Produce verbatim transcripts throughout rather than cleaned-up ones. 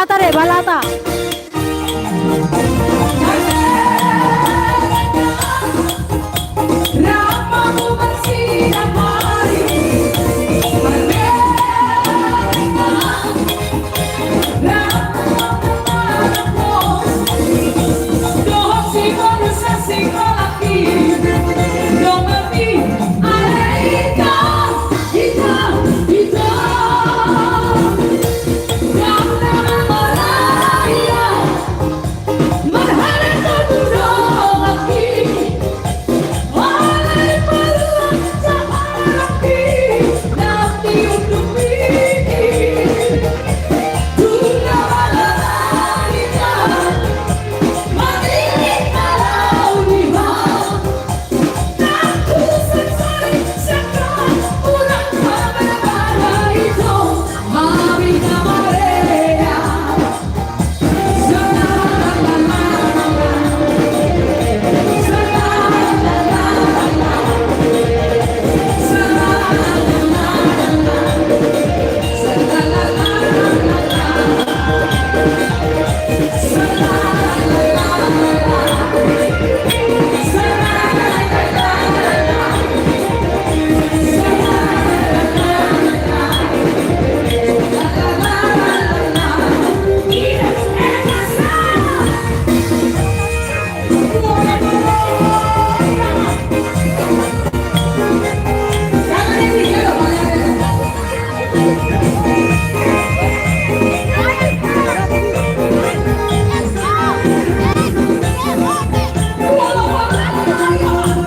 Balata re, balata.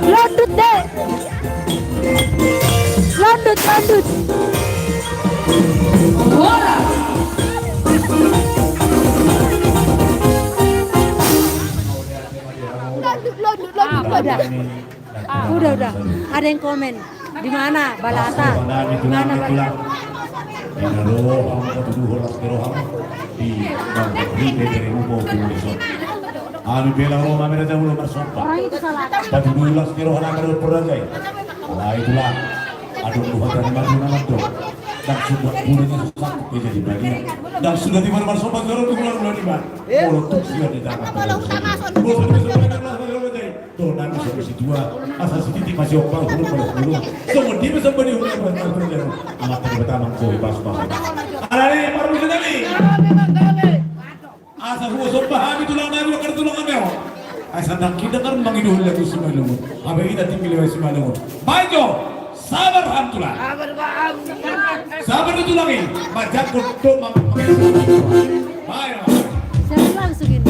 Londut, dek. Londut, londut. Londut, londut, londut, londut. Udah. Udah, udah. Ada yang komen. Di mana? Balata. Di mana, Balata? Di roham, patuduhon las ni roham. Di bang, di bebere muko, di desa. Ami pela Roma, mera jauh lo marsompa. Patuduhon las ni roha nami, ro peragai. Alai tulang. Adong Tuhan dan madu nanam dong. Dan sudah pulangnya susah, jadi bagian. Dan sudah di mana marsompa, jorok di bulan, bulan lima. Molo tuk sudah di tangan. Molo tuk sudah di tangan. Tuh, nami solusi dua, asa sititi masih ompang, hulu, hulu, hulu. Songon dia bisa beri hulu, hulu, hulu, hulu. Anak tadi pertama, koi, pas, pas. Alai, baru bisa jadi. Asa huo somba hami tulang nami, bakar tulang nami, oh. Asa ndang kita kan mangido hulu, hulu, Simalungun. Apa kita tinggal di Simalungun? Baik, jo. Sabar, ham tulang. Sabar, tulang i. Majak kodok, mam-, Baik, mam-. Siap langsung ini.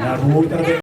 Nah, bu,